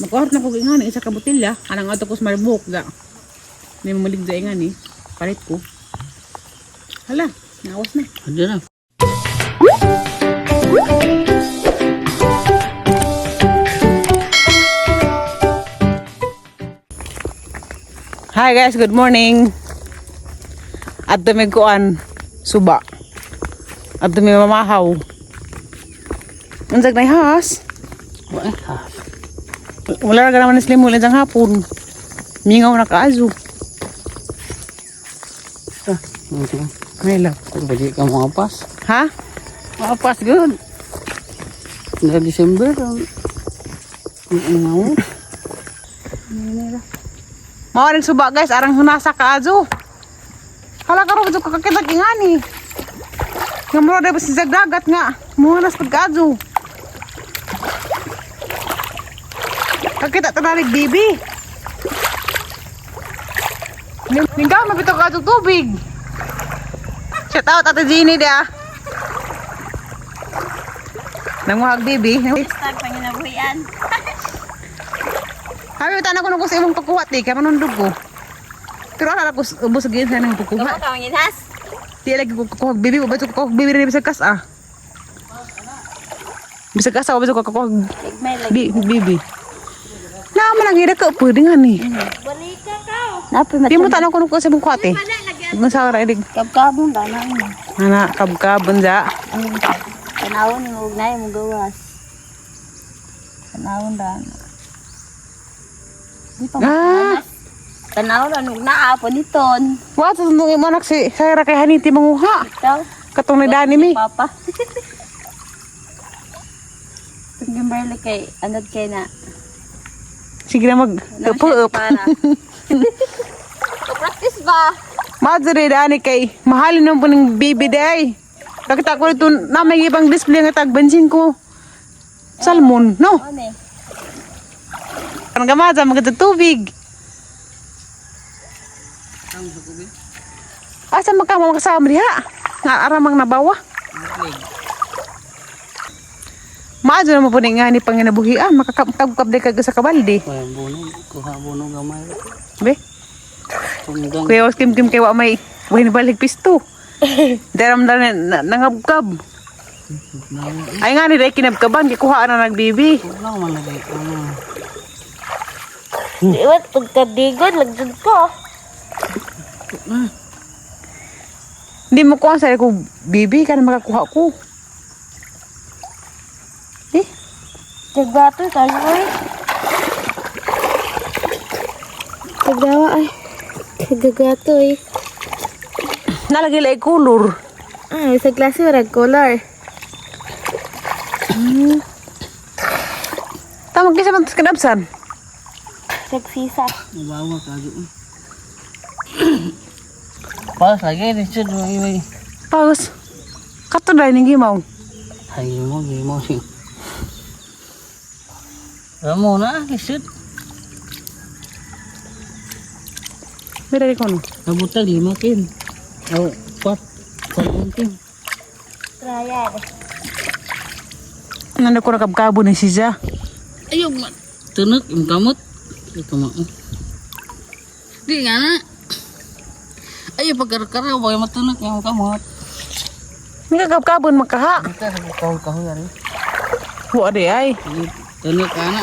Magkuhar na ko nga ni isa ka botelya. Anang ato ko sa maribok ga. May malig da nga ni. Palit ko. Hala, nawas na. Ada na. Hi guys, good morning. At may kuan suba. At may mamahaw. Unsag na has? Wala ha. Wala ra naman ni Slim ang hapon. Mingaw na kaazo. Ah, ito. May love. Kung bagi ka mga pas. Ha? Mga pas good. Na December. Ang Mao ring suba guys, arang hunasa kaazo. Hala karon jud kakakita kingani. Nga mura dai sa dagat nga. Muhanas pud kaazo. Kakita tanalig bibi. Ninggaw mabitaw ka tubig. Shout out Ate Jeannie dia. Nanguhag bibi. Hashtag panginabuhian. Habi tanan ko nung sa imong pagkuha ti kay manundog ko. Pero ala ko ubos gyud sa nang pagkuha. Kamo ka manginhas? Di lagi ko kukuha bibi, ba ko kukuha bibi rin bisag kas ah. Bisag kas ah, ba ko kukuha May lagi. bibi. Na man ang ira ka pwede nga ni. Balika ka. Napi Di mo tanan ko nung sa imong kuha ti. Kung sa ra ilig. Kabkabon ka na. Ana kabkabon ja. Tanawon ni mo ugnay mo gawas. Tanawon ra. Di pa Ah, Tanawon ra nung naa po niton. wa sa tundong imo anak si Sarah kay haniti manguha. Ikaw, Katong ni Dani mi. papa. Itong Kimberly kay anod kay na. Sige na mag Ano up. Para. Practice ba? Madre dani kay mahalin naman po ng baby day. Nakita ko dito na may ibang display nga tag bensin ko. Salmon, no? Ano eh? Parang gamada, maganda tubig. Asa magka mga kasama diha? Nga aramang nabawa. Maadyo naman po ni nga ni panginabuhian, makakabkab di kag sa kabaldi. Wala buno, kuha buno gamay. Be, Tunggang. kuya was kim kim kay wa may way balik pisto. Daram na nangabkab. Ay nga ni dai kinabkaban gikuhaan na nagbibi. Wala man lagi. Ano. Iwat pagkadigod lagjud ko. Hindi mo kuha sa ko bibi kana makakuha ko. Eh, Nagbato tayo ay. Pagdawa ay. Gagato ay. nalagay lay color. Ay, sa klase wala color. Tama kisa man tas kanabsan. Nagsisa. Mabawa ka jud. Pas lagi Richard may may. Pause. Kato dai ning gimaw. Ay mo gimo si. Ramo na Richard. Mira ko no. Nabutag lima kin. Oh, pat. Pat kin. Trial. Nando ko nakabkabo ni siya. Ayo man. Tunok im kamot. Ikaw mo. Di nga na. Ayo pagkar-kar boy matunok yung kamot. Nga kabkabon makaha. Kita sa kahoy-kahoy ari. Wa di ay. Tunok ka na.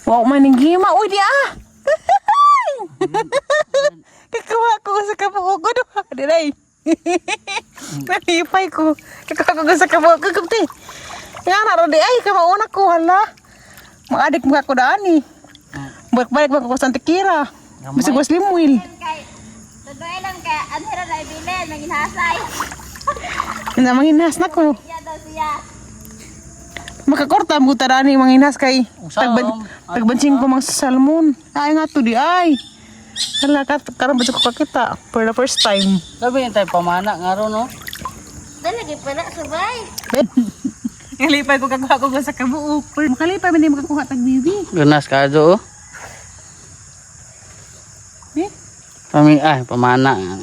Wa man ning gima. Uy di ah. Kakawa ko sa kabuok ko do. Di day. Nalipay ko. Kakawa ko sa kabuok ko ti. Nga na ro di ay kamauna ko hala. Maadik mo ako dani. Balik-balik ba ko sa Antikira. Bisag was limuil. Kay Tudoy lang kay anhira na ibilin manginhasay. Na manginas na ko. Iya daw siya. Makakorta mo tarani manginas kay Usa, tagban tagbansin ko mga salmon. Ay nga to di ay. Hala ka karon ba ko kakita for the first time. Sabi niya tayo pamana nga ron, no? Dalagi pa na sabay. Kalipay ko kakuha ko sa kabuok. Makalipay man di makakuha tag bibi. Lunas ka do. Eh? Pami ay pamana nga.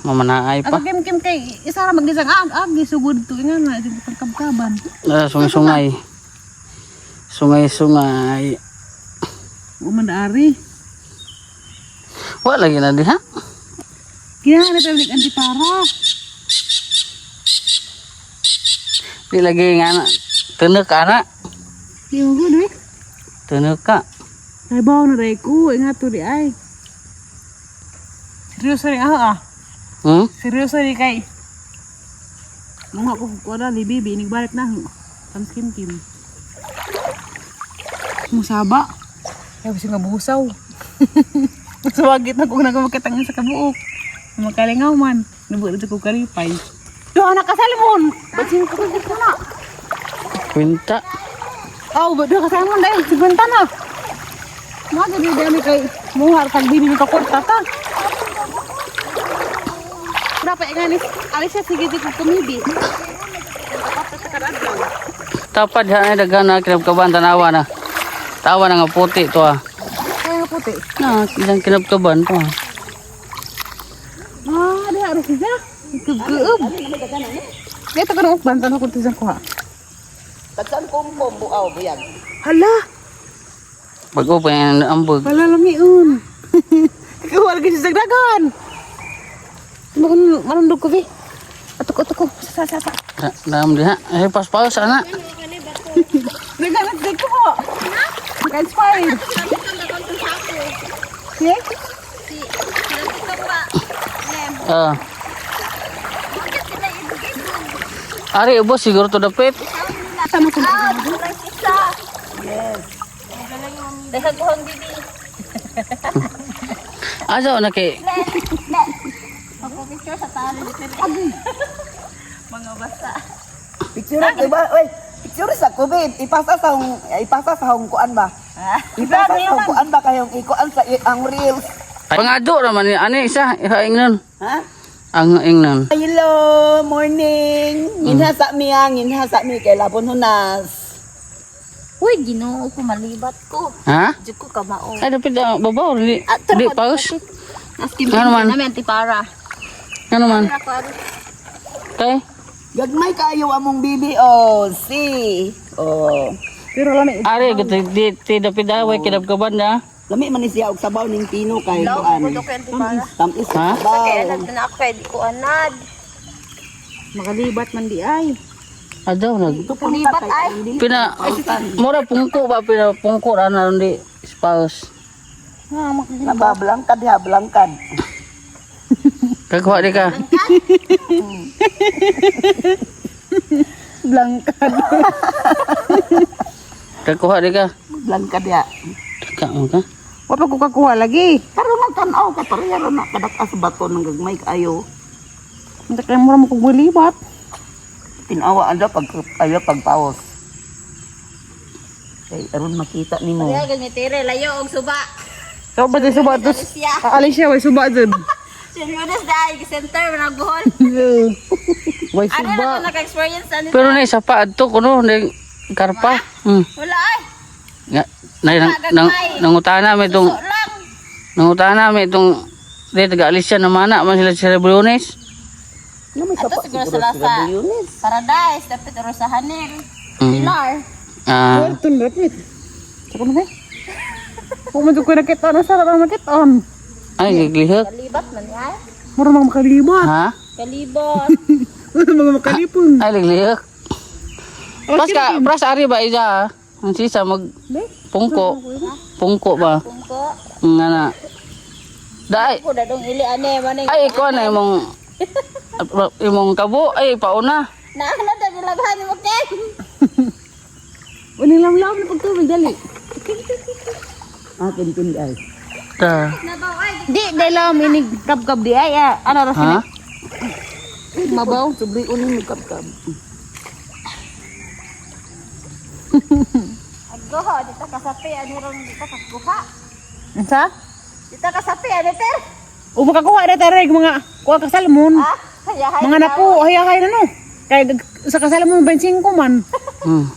Mamanaay Ako pa. kim kim kay isa ra mag-isang ag ag sugod to nga na isang pagkabkaban. Ah, sungay-sungay. Sungay-sungay. Uman ari. Wala lagi na diha. Kinahanglan na tablik antipara. Di lagi nga na. Tunok ana. Di mo gud eh. Tunok ka. Kay bawo na ray ko ingat to di ay. Seryoso rin ako ah. Seryoso rin kay. Mga ko kuha ni bibi inigbalik na ako. Tam kim kim. Musaba. Kaya kasi nga busaw. Suwagit na kung nagamakitang sa kabuok. Makalingaw man. Nabuo na ko karipay. Duha na ka salmon! Ba't ko ko na? Kwinta. Oh, ba't duha ka salmon dahil? 50 na. Mga dali dali kay muhar kag bini ka kwarta ta. Dapat nga ni Alicia sige di ko kumibi. Tapad ha na daghan na kinabkaban tanawa na. Tawa na nga puti to ah. Kaya puti. Na, ilang kinabkaban to ah. Ah, di harus siya. Kugkuub. Dito ka nung bantan ako tisang kuha. Tagsan kumkom buaw buyag. Hala, Bago pa yan ang ambog. wala lamiun. Kakawa lagi sa dagdagan. Manundog ko, bi. Atok, atok ko. Sa, sa, sa. Dam diha. Eh paspaos ana. Naghanap din ko. Naka-inspired. Okay? Ah. Ari ubos siguro to dapit. Tama ko. Dahil kuhang bibi. Asa na kay Magpa-picture sa talo. Mga basa. Picture ko ba? Oy, picture sa ko babe. Ipasa sa hong kuan ba? Ipasa sa hong kuan ba kayong ikuan sa ang reels. Pangado ra man ni ani isa ingnon. Ha? Ang ingnon. Hello, morning. Nginhasa mi ah, nginhasa mi kay labon hunas. Uy, Ginoo ko malibat ko. Ha? Diyo ko kamao. Ay dapit ah, babaw di di paus. Asking Ano man? namin antipara. Ano man? Kay Gagmay kaayo among bibi oh, si. Oh. Pero lami. ari gud di ti dapit away kinabkaban na. Lami man ni siya og sabaw ning pino kay kuan. Antipara. Tamis Ha? sa sabaw. Kaya nagtana ako kay di ko anad. Makalibat man di ay. Adaw nag Kalibat ay. pina mura pungko ba pina pungko ra na di spouse. Ah, makalibat. Nabablangkad ha, blangkad. Kakuha di ka. Blangkad. Kakuha di ka. Blangkad ya. Ka mo ka. Wa pa ko kakuha lagi. Karon nga tan-aw ka pareha ra na kadak-as bato ng gagmay kaayo. Hindi kaya mura mo kong malibat. Tinawa anda pag ayo pagpaos. Kay aron makita nimo. Kaya ganyan tire, layo og suba. So, ba di suba tos? Aalis siya, way suba dun. Serious dai, center man buhol. Way Ano suba. na ko naka-experience ani? Pero na isa pa adto kuno ning karpa. Wala ay. Nga nay nang, nang nangutana may tong Lang. nangutana may tong di taga Alicia na mana man sila sa Rebullones. No, may Ato sapa siguro siguro sila sa sa Rebullones. Paradise, dapat ro sa Hanel. Pilar. Ah, Ito na rapit. Tsaka na eh. Pumunta ko nakita na sarap ang makitaan. Ay giglihok. Kalibat man ay. Mura mga makalibat. Ha? Kalibot. Mura mga makalipon. Ay giglihok. Pras ka, pras ari ba isa? Ang sisa mag pungko. Pungko ba? Pungko. Nga na. Dai. Ko dadong ili ane maning. Ay ikaw na imong imong kabo ay pauna. Naana da nilaghan mo ken. Unilamlam na pagtubig, dali. Ah, kinkin ay. Ta. Di, dahil lang, inig kab-kab di ay. Ah. Ano, ras Ha? Mabaw. Subli unin mo kabkab. Agoho, dito kasapi ani ron dito kakuha. Sa? Dito kasapi ani ter. O makakuha na tayo mga kuha ka salmon. Ah, hayahay. Mga napo, hayahay na no. Kaya sa kasalmon 25 man.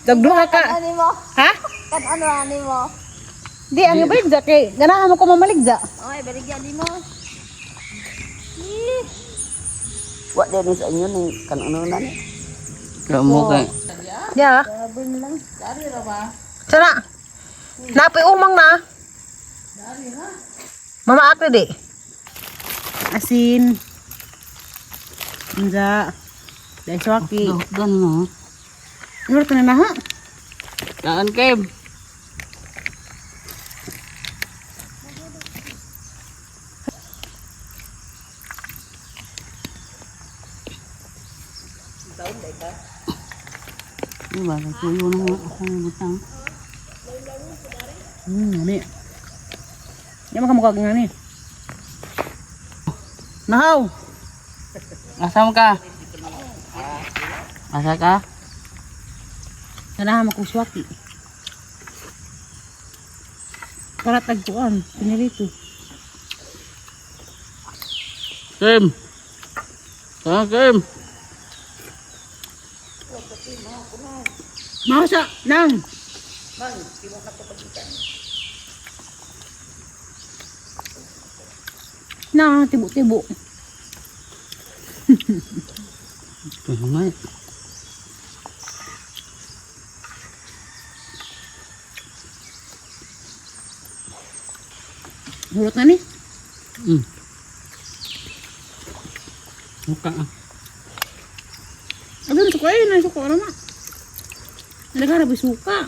Dagduha ka. Ano mo? Ha? Kan ano ani mo? Di, ang ibaligja kay ganahan mo ko mamaligja. Oy, baligya ni mo. Ih. Wa din sa inyo ni kanununan ni. Kamo kay. Ya. Sana. Napoy umang na. Mama akre di. Asin. Unsa. Dahil swaki. Dan mo. Ano ka na na ha? Kaan Kim. Diba, tuyo na nga ako ng butang. Ani. Di man kamukha nga ni. Nahaw. Asam ka? Asa ka? Nanahan mo kong swaki. Para tagpuan, pinirito. Kim! Ka, Kim! Masa, nang! Na, tibo-tibo. Kamay. Hurot na ni. Muka ah. Ano suka eh, na suka na. Nagharap yung suka.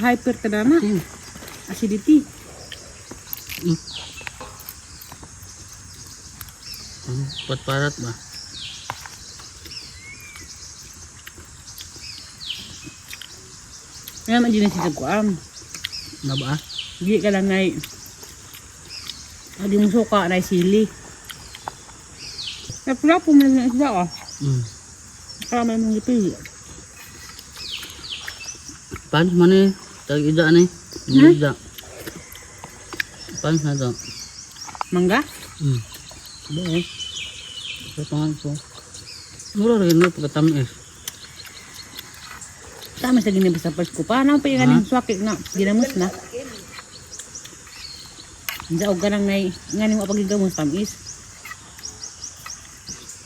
Hyper ka na na. Acidity. Patparat ba? Ngayon man din siya kuam. Na ba? Hindi ka lang ngay. Adi mo suka na sili. Napula po man na isda ah. Para may mga pili. Paano man eh? Tag-ida ni. Ida. Paano na to? Mangga? Ba eh. Sa pangan ko. Mura rin no pagkatamis. Tama sa gini basta first ko pa. Ano pa yung ganing swakit na ginamos na. Hindi og ganang ngay nganing wa pagigamos tamis.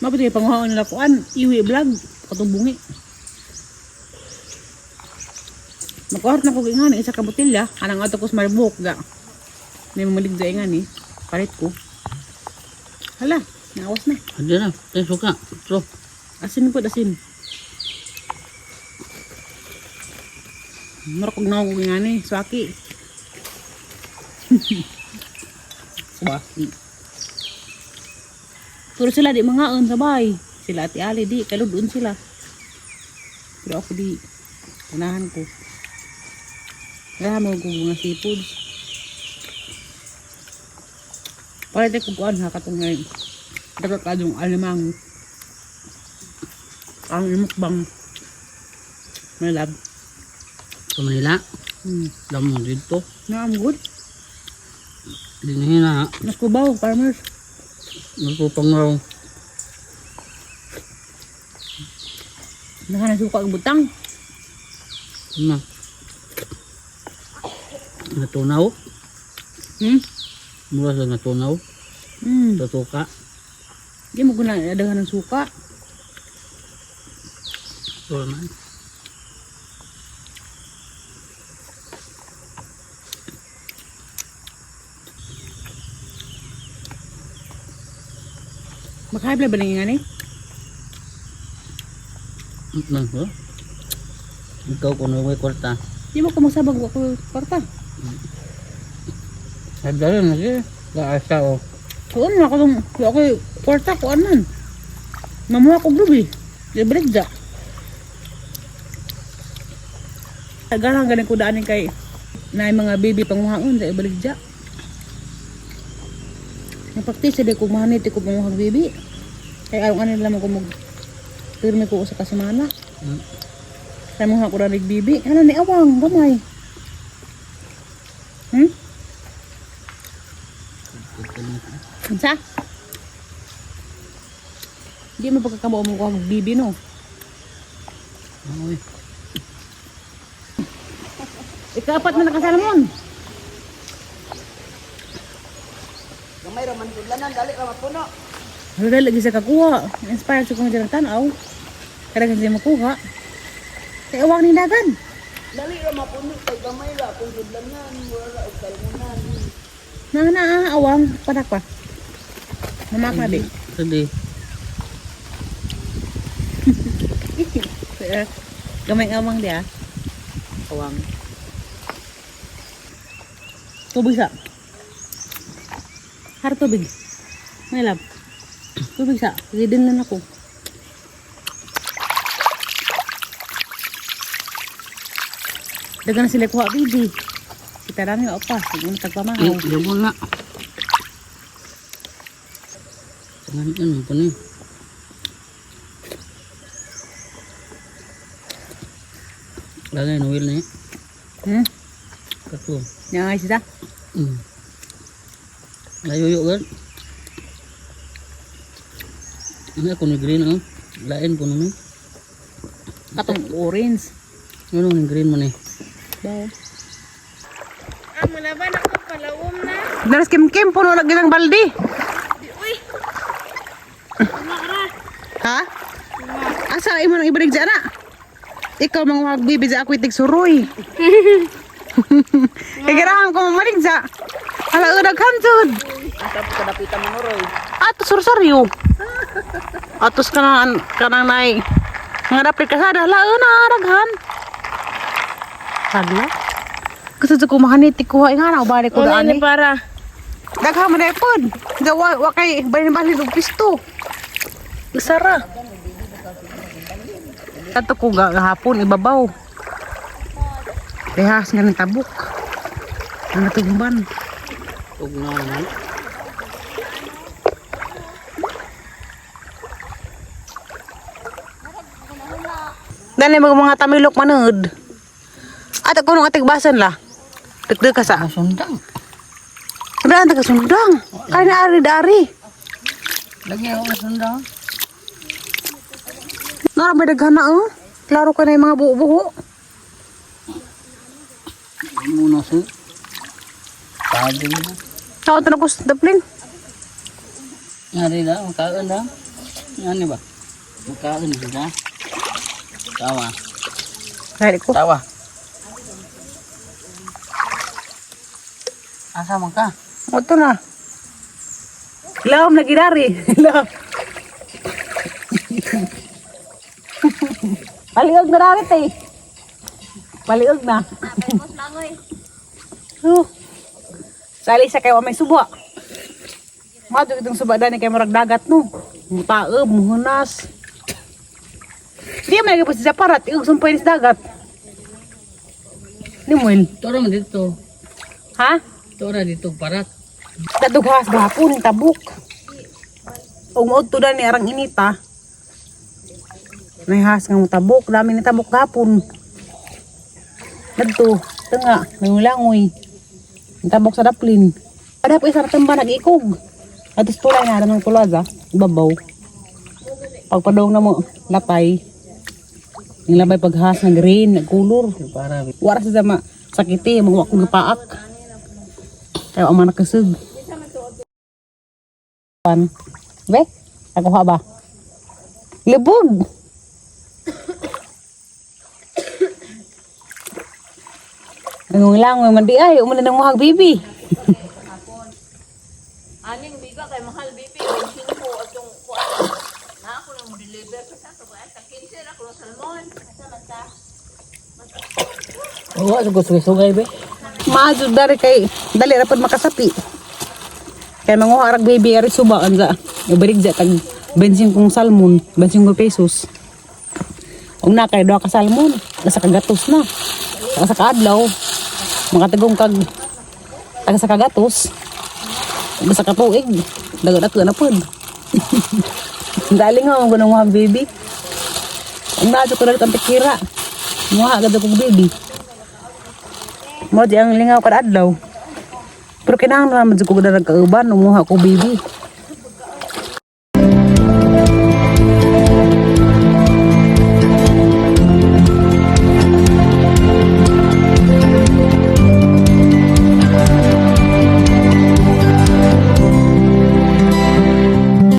Mapito yung panguhaon nila kuan, iwi vlog, katong bungi. Makuhart na ko ngani isa ka botelya, anang ato ko sa Maribok ga. May mamaligda ngani, palit ko. Hala, naawas na. Hindi na. Tayo suka. So. Asin po, asin. Mura kog naog nga ni, swaki. Swaki. Pero sila di mangaon sabay. Sila ati Ali di, kaludon sila. Pero ako di, unahan ko. Kaya mo ko mga seafoods. Palit ko kuan ha katong ngayon. Dapat kadong alimang ang imukbang may lab. Sa Manila. Damo dito. Na, I'm good. Dinhin na. Mas kubaw, farmers. Nagpupang raw. Nakanasuka ang butang. Na. Natunaw. Hmm? Mura sa natunaw. Hmm. Sa suka. Di mo guna daghan ng suka. So na. Makahibla ba nang ingani? Nang ko. Ikaw kung may kwarta. Di mo kumasabag wa ko kwarta. Hadala na siya. Kaasa o. Kuan na ako tong wa ko kwarta kuan man. Mamuha ko grubi. Libre ja. Galang ganing ko daanin kay na mga baby panguhaon sa ibaligja. Napakti sa di ko mahanit ko panguhag baby. Kay aron ano lamang ko mag pirmi ko sa kasimana. Kay mga ko ranig baby. Ano ni awang gamay. Unsa? Di mo pagkakamao mo kuhag baby no. Oy. Ikaapat na nakasalamon. Gamay ra man tudlanan dali ra mapuno. Wala lagi sa kakuha. Inspired sa kong dyan tanaw. Kaya kasi makuha. Kaya awang ni dagan. Dali ra mapuno kay gamay ra kung sudlanan, wala ra og salmonan. Na na ah, awang panak pa. Mamak na di. Sige. Eh, gamay awang di ah. Awang. Tubig sa. Har tubig. May lab. Tubig sa. Sige din na ako. Dagan na sila kuha baby. Kita rami o pa. Sige tagpamahaw. Yung na. Tangan ano po ni. Lagay no will ni. Kato. Yang ay sila. Layuyo gan. Ano ako ni green oh. Lain po ni. Katong orange. Ano ni green man eh. Bao. Ah, malaban ako palawom na. Daras kim kim puno lagi ng balde. Uy. Ha? Asa imo nang ibalik dyan na? Ikaw mga magbibi dyan ako itig suroy. Kagirahan ko mamalik dyan. Hala, daghan jud. Asa pa kadapitan mo Roy? Atos sursaryo. Atos kanang kanang nay. Mga dapit kasada hala na daghan. Hala. Gusto ko mahanit kuha nga na balik ko Wala daan ni eh. para. Daghan man na pod. Dawa wa kay balin-balin og pisto. Sara. Ato ko gahapon ibabaw. Rehas nga ng tabok. Ang natugban. Ugnaw man. Dali mag mga tamilok manood. At ako nung atigbasan la. Dagdag ka sa. Sundang. Wala ang taga-sundang. Kaya na ari-dari. Lagi ako sundang. Nara may daghan na oh. Klaro ka na yung mga buho-buho. Muna sa. Tagi na. Tawag na ko sa daplin. Ngari da, makaon da. Ngani ba? Makaon sila. Tawa. Kaya ko. Tawa. Asa man ka? Oto na. Lawom lagi dari. Lawom. Paliog na dari te. Paliog na. Huh. Sali sa kayo may suba. Madug itong suba dani kay murag dagat no. Mutaob, muhunas. Di man lagi po sa parat, iug sumpay sa dagat. Di mo yun. Tora man dito. Ha? Tora dito parat. Tadughas gahapon tabok. Ug maudto ni arang inita. Nahas nga tabok, dami ni tabok gahapon. Kadto, tunga, nangulangoy. Ang tabok sa daplin. Ada pa isa tamba nag-ikog. Atos tulay na ng tulaza, ibabaw. Pagpadong na mo, lapay. Ang labay paghas ng green, nagkulor. Para Wara sa sama sakiti, mga wakong paak. Kaya ang mga nakasug. Pan. Be, ako ha ba? Libog! Nangungilang, man di ay, umuna ng muhag bibi. Aning biga kay mahal bibi, 25 atong kuan. Na ako nang deliver sa sa kuan sa 15 ra ko salmon. Asa man ta? Oo, oh, sugay be. Maadyo dari kay dali ra pud makasapi. Kay manguha rag baby ari suba anza. Ibarig ja tag 25 kong salmon, 25 pesos. Ug na kay duha ka salmon, nasa kagatos na. Saka sa kaadlaw, makatagong kag taga sa kagatos. Basta ka tuig, daga-daga na pud. Dali nga mo ganung baby. Ang naadyo ko dalit ang pikira. Muha agad akong baby. Mo di ang lingaw kada adlaw. Pero kinahanglan naman jud ko kada nagkauban, umuha ko baby.